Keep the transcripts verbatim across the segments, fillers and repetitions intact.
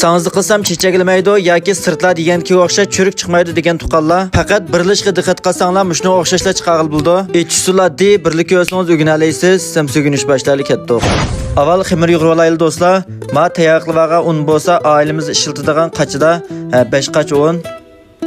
ساڭزا قىلسام چېچەكلىمەيدۇ ياكى سىرتلار دېگەنكىگە ئوخشاش چۈرۈك چىقمايدۇ دېگەن تۇغقانلار، پەقەت بىرلا ئىشقا دىققەت قىلساڭلار مۇشۇنىڭغا ئوخشاشلا چىقارغىلى بولىدۇ. ئېچىش ئۇسۇلى ئاددىي، بىرلا كۆرسىڭىز ئۆگىنەلەيسىز. سەمسۈگۈن ئىش باشلايلى كەتتۇق. ئاۋۋال خېمىر يۇغۇرۇۋالايلى دوستلار. ما تەييار قىلىۋالغان ئۇن بولسا ئائىلىمىزدە ئىشلىتىدىغان قاچىدا، ھە، بەش قاچا ئۇن.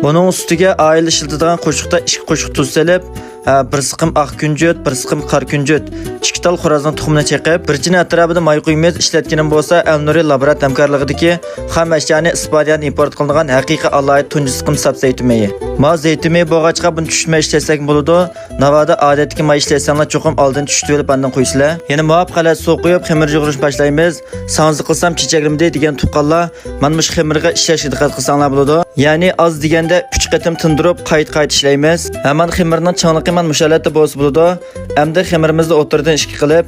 بۇنىڭ ئۈستىگە ئائىلە ئىشلىتىدىغان قوشۇقتا ئىككى قوشۇق تۇز سېلىپ، ھە، بىر سىقىم ئاق كۈنجۈت، بىر سىقىم قارا كۈنجۈت، ئىككى تال خورازنىڭ تۇخۇمىنى چېقىپ، بىر چىنە ئەتراپىدا ماي قۇيىمىز. ئىشلەتكىنىم بولسا ئەلنۇرى لابرات ھەمكارلىقىدىكى خام ئەشيانى ئىسپانىيەدىن ئىمپورت قىلىنغان ھەقىقىي ئالاھىدە تۇنجى سىقىم ساپ زەيتۇن مېيى. ما زەيتۇن مېيى بولغاچقا بۇنى چۈشۈرتمەي ئىشلەتسەكمۇ بولىدۇ. ناۋادا ئادەتتىكى ماي ئىشلەتسەڭلار چوقۇم ئالدىن چۈشۈرتۈۋېلىپ ئاندىن قۇيىسىلەر. يەنە مۇۋاپىق ھالەتتە سۇ قۇيۇپ خېمىر يۇغۇرۇشنى باشلايمىز. ساڭزا قىلسام چېچەكلىمىدى دېگەن تۇغقانلار مانا مۇشۇ خېمىرغا ئىشلەشكە دىققەت قىلساڭلار بولىدۇ. يەنى ئاز دېگەندە ئۈچ قېتىم تىندۇرۇپ قايتا-قايتا ئىشلەيمىز. ھامان خېمىرنىڭ چىڭلىقى مانا مۇشۇ ھالەتتە بولسا بولىدۇ. ئەمدى خېمىرىمىزنى ئوتتۇرىدىن ئىككى قىلىپ،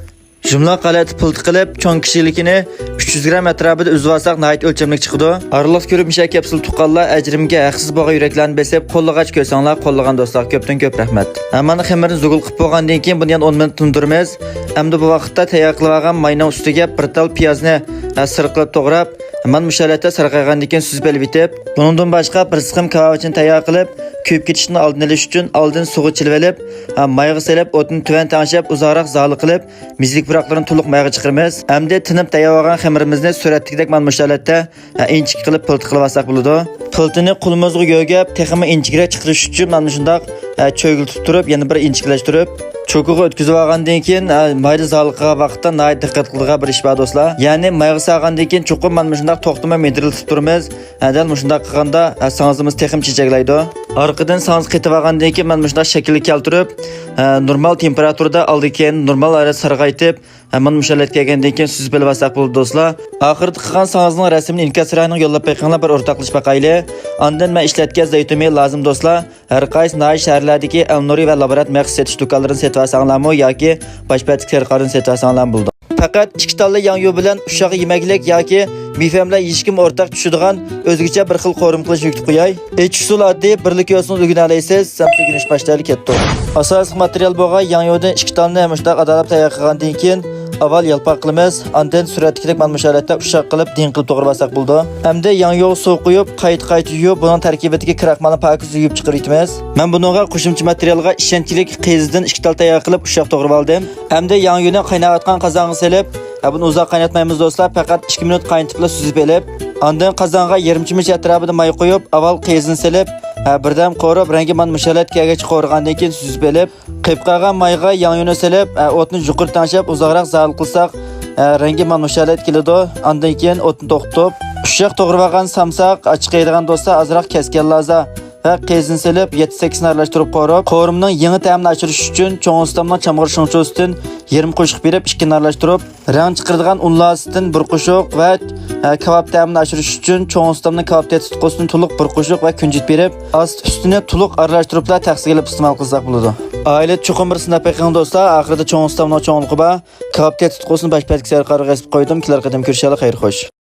يۇمىلاق ھالەتتە پىلتە قىلىپ، چوڭ كىچىكلىكىنى ئۈچ يۈز گرام ئەتراپىدا ئۈزۈۋالساق ناھايىتى ئۆلچەملىك چىقىدۇ. ئارىلىقتا كۆرۈپ مۇشۇ كەپسۇل تۇغقانلار ئەجرىمگە ھەقسىز بولغان يۈرەكلەرنى بېسىپ، قوللىغاچ كۆرسەڭلار، قوللىغان دوستلارغا كۆپتىن كۆپ رەھمەت. ھە، مانا خېمىرنى زۇگۇل قىلىپ بولغاندىن كېيىن بۇنى يەنە ئون مىنۇت تىندۇرىمىز. ئەمدى بۇ ۋاقىتتا تەييار قىلىۋالغان ماينىڭ ئۈستىگە بىر تال پىيازنى، ھە، سىرقىلىپ توغراپ، مانا مۇشۇ ھالەتتە سىرقىغاندىن كېيىن سۈزۈپ ئېلىۋېتىپ، بۇنىڭدىن باشقا بىر سىقىم كاۋاۋىچىنى تەييار قىلىپ، كۆيۈپ كېتىشتىن ئالدىنى ئېلىش ئۈچۈن ئالدىن سۇغا چىلىۋېلىپ، ھە، مايغا سېلىپ، ئوتنى تۆۋەن تەڭشەپ، ئۇزاقراق زالى قىلىپ، مېزىلىك پۇراقلىرىنى تولۇق مايغا چىقىرىمىز. ئەمدى تىنىپ تەييار بولغان خېمىرىمىزنى سۈرەتتىكىدەك مانا مۇشۇ ھالەتتە، ھە، ئىنچىكە قىلىپ پىلتە قىلىۋالساق بولىدۇ. پىلتىنى قولىمىزغا يۆگەپ، تېخىمۇ ئىنچىكىرەك چىقىرىش ئۈچۈن مانا مۇشۇنداق، ھە، چۆگىلىتىپ تۇرۇپ، يەنە بىر ئىنچىكىلەشتۈرۈپ، چوكىغا ئۆتكۈزۈپ ئالغاندىن كېيىن، ھە، مايدا زالى قىلغان ۋاقىتتا ناھايىتى دىققەت قىلىدىغان بىر ئىش بار دوستلار. يەنى مايغا سالغاندىن كېيىن چوقۇم مانا مۇشۇنداق توختىماي مىدىرلىتىپ تۇرىمىز. ھە، دەل مۇشۇنداق قىلغاندا، ھە، ساڭزىمىز تېخىمۇ چېچەكلەيدۇ. ئارقىدىن ساڭزا قېتىۋالغاندىن كېيىن مانا مۇشۇنداق شەكىلگە كەلتۈرۈپ، ھە، نورمال تېمپېراتۇرىدا ئالدى كېيىن نورمال ھالەتتە سىرغايتىپ، ھە، مانا مۇشۇ ھالەتكە كەلگەندىن كېيىن سۈزۈپ ئېلىۋالساق بولىدۇ دوستلار. ئاخىرىدا قىلغان ساڭزىنىڭ رەسىمىنى ئىنكاس رايونىغا يوللاپ بېقىڭلار، بىر ئورتاقلىشىپ باقايلى. ئاندىن مەن ئىشلەتكەن زەيتۇن مېيى لازىم دوستلار. ھەر قايسى ناھىيە شەھەرلەردىكى ئەلنۇرى ۋە لابرات مەخسۇس سېتىش دۇكانلىرىدىن سېتىۋالساڭلارمۇ ياكى باش پەتتىكى سېرىقاردىن سېتىۋالساڭلارمۇ بولىدۇ. پەقەت ئىككى تاللا ياڭيۇ بىلەن ئۇششاق يېمەكلىك ياكى مېفەملەر يېيىشكىمۇ ئورتاق چۈشىدىغان ئۆزگىچە بىر خىل قورۇما قىلىشنى ئۆگىتىپ قوياي. ئېچىش ئۇسۇلى ئاددىي، بىرلا كۆرسىڭىز ئۆگىنەلەيسىز. سەمسۈگۈن ئىش باشلايلى كەتتۇق. ئاساسلىق ماتېرىيال بولغان ياڭيۇدىن ئىككى تالنى مۇشۇنداق ئادالاپ تەييار قىلغاندىن كېيىن، ئاۋۋال يالپاق قىلىمىز، ئاندىن سۈرەتتىكىدەك مانا مۇشۇ ھالەتتە ئۇششاق قىلىپ دىڭ قىلىپ توغرىۋالساق بولىدۇ. ئەمدى ياڭيۇغا سۇ قۇيۇپ، قايتا-قايتا يۇيۇپ، بۇنىڭ تەركىبىدىكى كىراكمالنى پاكىز يۇيۇپ چىقىرىۋېتىمىز. مەن بۇنىڭغا قوشۇمچە ماتېرىيالغا ئىشەنچلىك قېزىدىن ئىككى تال تەييار قىلىپ ئۇششاق توغرىۋالدىم. ئەمدى ياڭيۇنى قايناۋاتقان قازانغا سېلىپ، ھە، بۇنى ئۇزاق قايناتمايمىز دوستلار، پەقەت ئىككى مىنۇت قاينىتىپلا سۈزۈپ ئېلىپ، ئاندىن قازانغا يېرىم چۆمۈچ ئەتراپىدا ماي قۇيۇپ، ئاۋۋال قېزىنى سېلىپ، ھە، بىردەم قورۇپ، رەڭگى مانا مۇشۇ ھالەتكە كەلگەچە قورۇغاندىن كېيىن سۈزۈپ ئېلىپ، قېپقالغان مايغا ياڭيۇنى سېلىپ، ھە، ئوتنى يۇقىرى تەڭشەپ، ئۇزاقراق زالى قىلساق، ھە، رەڭگى مانا مۇشۇ ھالەتكە كېلىدۇ. ئاندىن كېيىن ئوتنى توختىتىپ، ئۇششاق توغرىۋالغان سامساق، ئاچچىق يەيدىغان دوستلار ئازراق كەسكەن لازا ۋە قېزىنى سېلىپ، يەتتە سەككىزنى ئارىلاشتۇرۇپ قورۇپ، قورۇمىنىڭ يېڭى تەمىنى ئاشۇرۇش ئۈچۈن چوڭ ئۇستامنىڭ چامغۇر شۇڭچۇسىدىن يېرىم قوشۇق بېرىپ، ئىككىنى ئارىلاشتۇرۇپ، رەڭ چىقىرىدىغان ئۇن لازىسىدىن بىر قوشۇق ۋە، ھە، كاۋاپ تەمىنى ئاشۇرۇش ئۈچۈن چوڭ ئۇستامنىڭ كاۋاپ تېتىتقۇسىدىن تولۇق بىر قوشۇق ۋە كۈنجۈت بېرىپ، ئاستى ئۈستىنى تولۇق ئارىلاشتۇرۇپلا تەخسىگە ئېلىپ ئىستېمال قىلساق بولىدۇ. ئائىلىدە چوقۇم بىر سىناپ بېقىڭ دوستلار، ئاخىرىدا چوڭ ئۇستامنىڭ چوڭلۇقى بار كاۋاپ تېتىتقۇسىنى باش پەتكە سەرقارىغا ئېسىپ قويدۇم، كېلەر قېتىم كۆرۈشەيلى، خەير خوش.